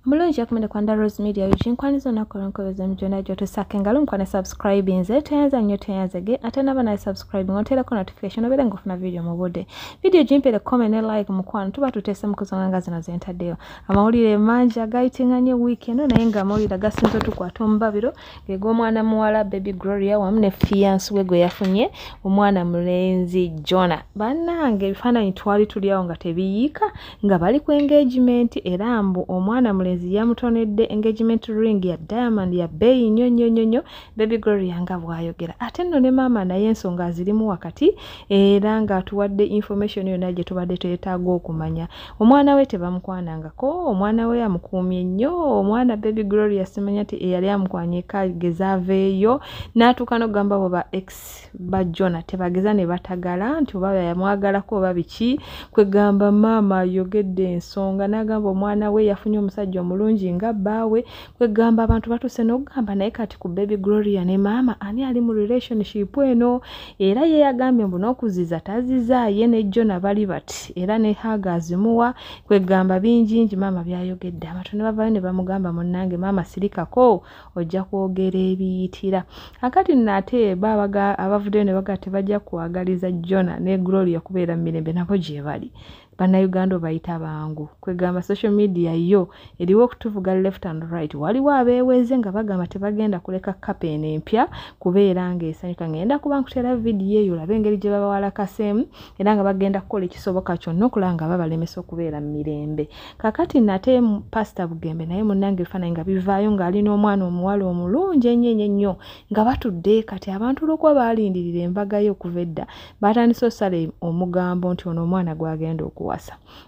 Omulungi akumende kwa Rose Media UG, nkwaniza olunaku olw'enkobeza emijona gy'otusaako engalo mukwane. Subscribe nze toyanza nnyo, toyanzege ate naba naye subscribe ng'oteerako notification obeere ng'ofuna video mu budde. Video gimpere comment ne like, mukwano. Tuba tuteese mu kuzonga nga zino zentaddeyo amawulire mangi agayitinganye wiiki eno, naye nga amawulire agasinze otukwata omubabiro ge g'omwana muwala Baby Gloria wamu ne fiance we gwe yafunye, omwana mulenzi Jona. Bannange, ebifaananyi twali tuli awo nga tebiyiika nga bali ku engagement, era mbu omwana mulenzi yamutonedde engagement ring ya diamond ya bbeeyi nnyo nnyo nnyo nnyo, Baby Gloria nga bw'ayogera. Ate nno ne maama naye ensonga azirimu wakati, era ng'atuwadde information yonna gye tubadde twetaaga okumanya. Omwana we tebamukwanangako, omwana we amukuumye nnyo. Omwana Baby Gloria simanya nti eyali amukwanye kageza aveeyo n'atuuka n'okugamba bo ba ex ba Jona tebageza ne batagala nti oba yamwagalako oba biki. Kwegamba maama ayogedde ensonga n'agamba omwana we yafunye omusajja omulungi nga bbaawe. Kwegamba abantu batuuse n'okugamba, naye kati ku Baby Gloria ne maama, ani ali mu relationship eno? Era ye yagambye mbu n'okuziza taziza, ye ne Jona bali bati, era ne hug azimuwa. Kwegamba bingingi maama byayogedde, abantu ne bavaayo ne bamugamba, "Munnange maama, sirikako, ojja kwogera ebiyitira." Akati nno ate ba abavuddeyo ne bagaa tebajja kwagaliza Jona ne Gloria kubeera mu mirembe, nabo gye bali. Bannayuganda obayita bangu. Kwegamba social media yo eriwo okutuvuga left and right. Waliwo abeeweze nga bagamba tebagenda kuleka couple eno empya kubeera ng'esanyuka. Ngenda kuba nkuteera vidiyo eyo olabe engeri gye babawalakaseemu, era nga bagenda kukola ekisoboka kyonna okulaba nga babalemesa okubeera mu mirembe. Kakati nate Pasita Bugembe naye munnange, ebifaananyi nga bivaayo ng'ali n'omwana omuwala omulungi ennyo ennyo ennyo nga batudde. Kati abantu olw'okuba baalindirira embaga ye okuva edda, batandise osala omugambo nti ono omwana gw'agenda okuwasa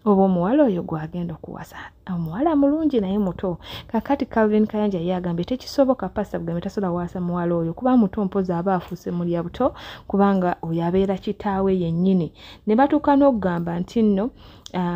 oba omuwala oyo gw'agenda okuwasa, omuwala mulungi naye muto. Kakati Calvin Kayanja ye agambye tekisoboka, Pasita Bugembe tasobola wasa muwala oyo kuba muto, mpozi aba afuuse mulya buto, kubanga oyo abeera kitaawe yennyini. Ne batuuka n'okugamba nti nno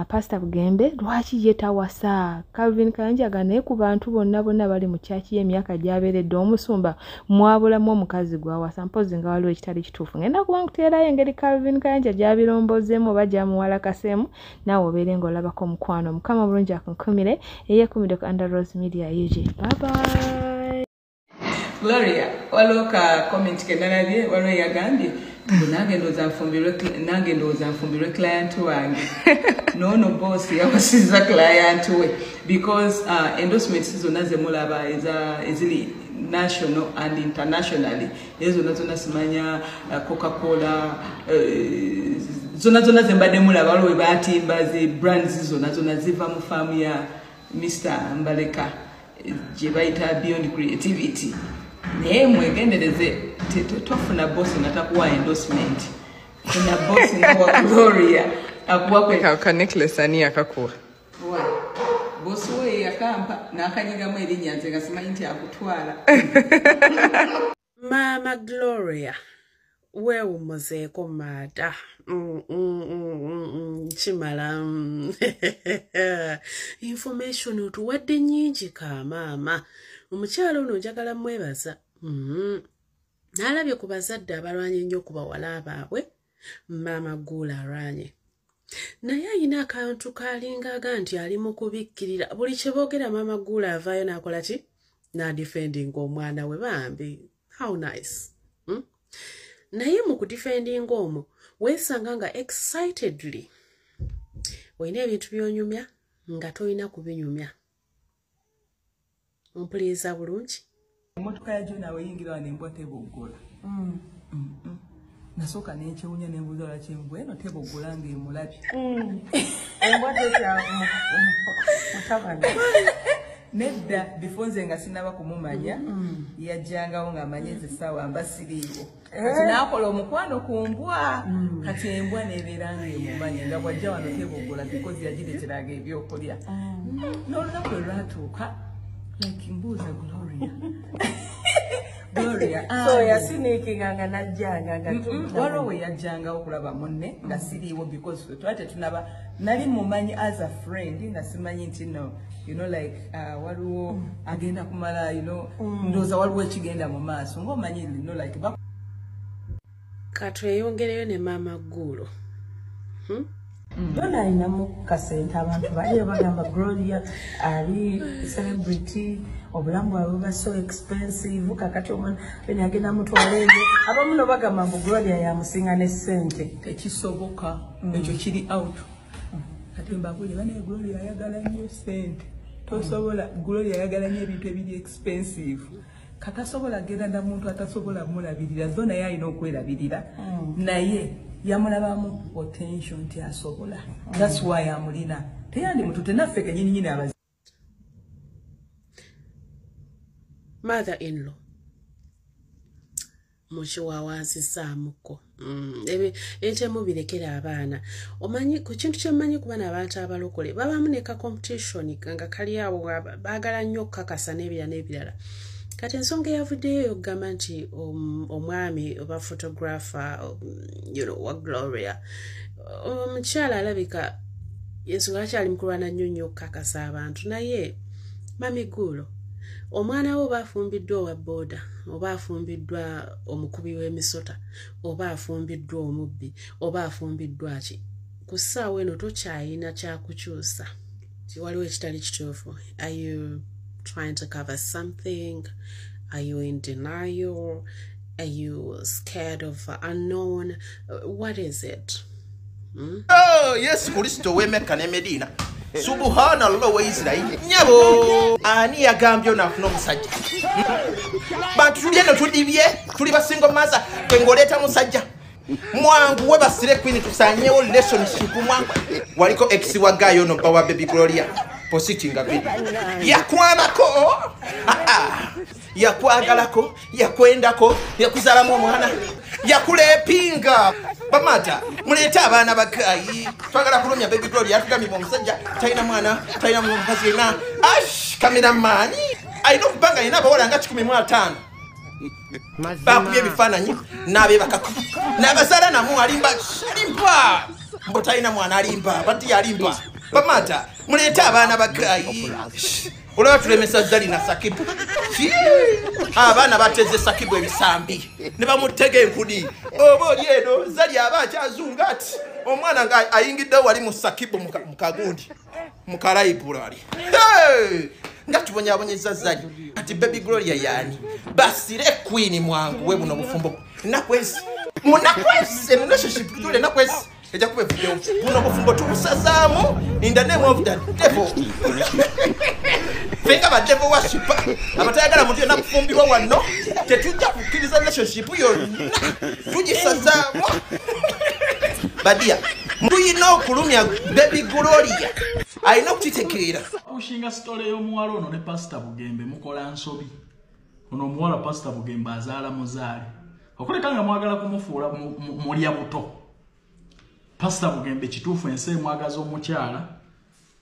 Pasita Bugembe lwaki ye tawasa? Calvin Kayanja aga naye ku bantu bonna bonna bali mu kyaki y'emyaka gy'abeeredde omusumba, mwabulamu omukazi gw'awasa, mpozi nga waliwo ekitali kituufu. Ngenda kuba nkuteerayo engeri Calvin Kayanja gy'abirombozeemu oba gy'amuwalakaseemu, naawe obeere ng'olabako. Omukwano, Mukama bulungi akunkumire eyeekumidde ku Under Rose Media UG. Bye bye. Gloria, waliwo ka comment ke nalabye, waliwo eyagambye mbu nange ndowooza nfumbirwe client wange. Noono boss yawasiza client we, because endorsements zonna zemulaba eziri national and internationally, ezo zonna zonna, simanya Coca-Cola, zonna zonna zembadde mulaba, waliwo we batimba zi brands zonna zonna ziva mu faamu ya Mr Mbaleka gye bayita Beyond Creativity. Naye mwegendereze, tofuna bosi nga takuwa endorsement. Funa bosi nga wa Gloria akuwa Ka necklace ani akakuwa? Wa bosi we yakampa n'akanyigamu erinnya, nze nga simanyi nti akutwala. Maama Gloria, weewummuzeeko maata. Kimala. Information otuwadde nnyingi ka maama. Omukyala ono njagala mwebaza. N'alabye ku bazadde abalwanye ennyo ku bawala baabwe, Maama Guula alwanye. Naye ayina akantu kalingaga nti ali mu kubikkirira buli kye boogera. Maama Guula avaayo n'akola ki? N'adefendinga omwana we bambi. How nice, Naye mu kudefendinga omwo weesanga nga excitedly olina ebintu by'onyumya nga tolina kubinyumya. Ompuliriza bulungi? Emmotoka ya Jona weyingira wano, embwa teboggola. Nasooka nenkyewunya, nembuuza lwaki embwa eno teboggola ng'emulabye. Embwa tetya mutabani. Nedda, before nze nga sinaba kumumanya, yajjangawo ng'amanye ezi essaawa mba siriiwo. Kati n'akola omukwano ku mbwa, kati embwa n'ebeera ng'emumanya nga bw'ajja wano teboggola, because yagireeteranga ebyokulya. N'olunaku lwe lwatuuka, like mbuuza Gloria, Gloria, So ani? Yasiniikinganga najjanga nga Waliwo we yajjangawo okulaba munne nga siriiwo, because ffe twali tetunaba, nali mumanyi as a friend nga simanyi nti no, like waliwo agenda kumala, ndowooza waliwo ekigenda mu maaso ng'omanyi, like Katweyongereyo ne Maama Gguulo, Dona alinamu kasente abantu bali bagamba Gloria ali celebrity obulamu bwabwe buba so expensive kakati omwana bene agenda mutwala eyo abamu no bagamba mbu Gloria yamusinga ne ssente tekisoboka ekyo kiri out kati mbabulire bane Gloria ayagala nnyo ssente tosobola Gloria ayagala nnyo ebintu ebiri expensive katasobola genda na muntu atasobola mulabirira zo naye alina okwerabirira naye yamulabamu potential nti asobola that's why amulina teyandi mutute naffe kenyini nyini abazi mother in law mukiwawaazizaamuko ente mubirekera abaana omanyi ku kintu kyemmanyi kuba n'abantu abalokole babamu ne ka competition nga kali awo baagala nnyo okukakasa n'ebirala n'ebirala. Kati ensonga eyavuddeyo yokugamba nti omwami oba photographer you know, wa Gloria omukyala alabika ensonga akyali mukulwana nnyo nnyo okukakasa abantu naye Mami Gulo omwana wo oba afumbiddwa owa booda oba afumbiddwa omukubi w'emisota oba afumbiddwa omubbi oba afumbiddwa ki ku ssaawa eno tokyayina kyakukyusa waliwo ekitali kituufu. Are you trying to cover something? Are you in denial? Are you scared of unknown? What is it? Oh, yes, Kristo w'Emeka ne Medina. Subhanallah wa Israeli. Nyabo ani yagambye onafuna omusajja. Bantu tuli eno tudibye, tuli basingo maza, ngoleta musajja. Mwangu we basire queen tusanyewo relationship mwangu. Waliko ex wa guy ono bawa baby Gloria. Positinga video. Yakwanako. Yakwagalako, yakwendako, yakuzalamu omwana. Yakulepinga. Bamata, muleta abaana bakayi. Twagala kulumya baby Gloria atugambye omusajja talina mwana, talina mukazi yenna. Ash, cameraman. Alina okubanga alina abawala nga 15. Bakubye ebifaananyi n'abeebakako. N'abazaala namu alimba, alimba. Mbu talina mwana alimba, bati alimba. Bamata, muleta abaana bakayi. Olaba tulemesa Zali na Sakibu. Abaana bateze Sakibu ebisambi ne bamutega enkudi. Oba oli eno Zali aba akyazunga ati omwana nga ayingiddewo wali mu Sakibu mu kagundi mu kalayibulali. Nga tubonyaabonyeza Zali ati baby Gloria yaani basire queen mwangu we buno bufumbo nakwezi munakwezi relationship tule nakwezi ejja kuba evuddewo buno bufumbo tubusazaamu in the name of the devil. Fenga ba devil worshiper abatayagala muntu yenna kufumbirwa wano tetujja kukkiriza relationship yonna tugisazaamu. Badia tulina okulumya baby Gloria alina okukitegeera. Pushinga story y'omuwala ono ne Pastor Bugembe mukola nsobi. Ono omuwala Pastor Bugembe azaala muzaale okuleka nga mwagala kumufuula mulya buto. Pastor Bugembe kituufu ensi emwagaza omukyala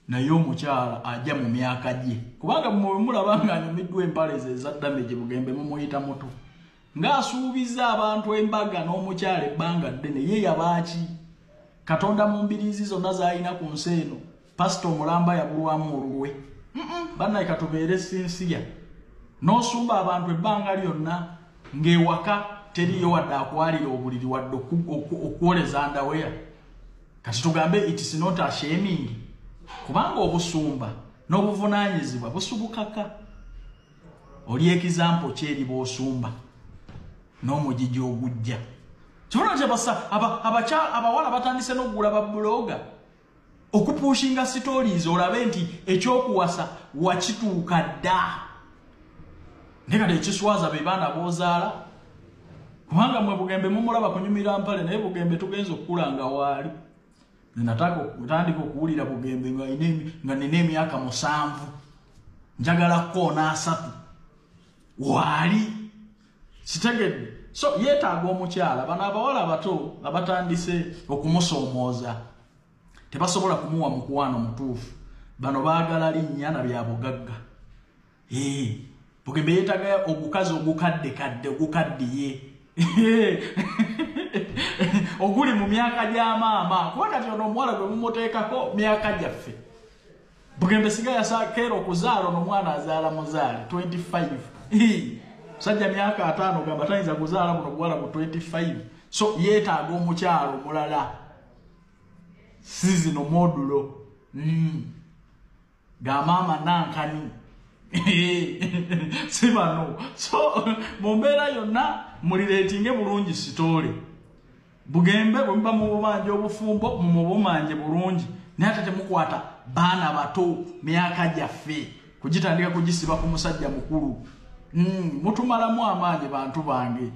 naye omukyala ajja mu myaka gye kubanga mulaba nga anyumiddwa empale ze eza damage Bugembe mumuyita muto ng'asuubiza abantu embaga n'omukyala ebbanga ddene ye yabaaki Katonda mu mbiriizi zonna z'alina ku nsi eno Pastor omulamba yabulwamu olulwe. Bannaye katubeere sinsiya n'osumba abantu ebbanga lyonna ng'ewaka teriyo wadde akwalira obuliri wadde okwoleza ndaweya. Kati tugambe it is not a shaming kubanga obusumba n'obuvunaanyizibwa busubukaka. Oli example kyeri bw'osumba n'omugigi ogujja. Kibona nti abawala batandise n'okugula babuloga okupushinga stories olabe nti ekyokuwasa wakituuka dda. Naye kati ekiswaza be baana b'ozaala kubanga mwe Bugembe mumulaba kunyumira mpale naye Bugembe tugenza okukula nga waali. Nataka okutandika okuwulira Bugembe nga nina emyaka 7 njagala koona 3 waali kitegedde. So yeetaaga omukyala. Bano abawala abato abatandise okumusoomooza tebasobola kumuwa mukwano mutuufu. Bano baagala linnya na bya bugagga. Bugembe yeetaaga ogukazi ogukaddekadde ogukaddiye oguli mu myaka gya maama kuba kati ono omuwala gwe mumuteekako myaka gyaffe. Bugembe singa yakeera okuzaala ono omwana azaala muzaale 25 musajja myaka 5 gamba tayinza kuzaala buno buwala ku 25. So yeetaaga omukyala omulala. Si zino modulo. Ga maama nankani. Si bano. So mu mbeera yonna mulireetinge bulungi sitoole. Bugembe bwe muba mubumanja obufumbo mumubumanje bulungi. Naye ate temukwata baana bato myaka gyaffe kugitandika kugisiba ku musajja mukulu. Mutumalamu amaanyi bantu bange.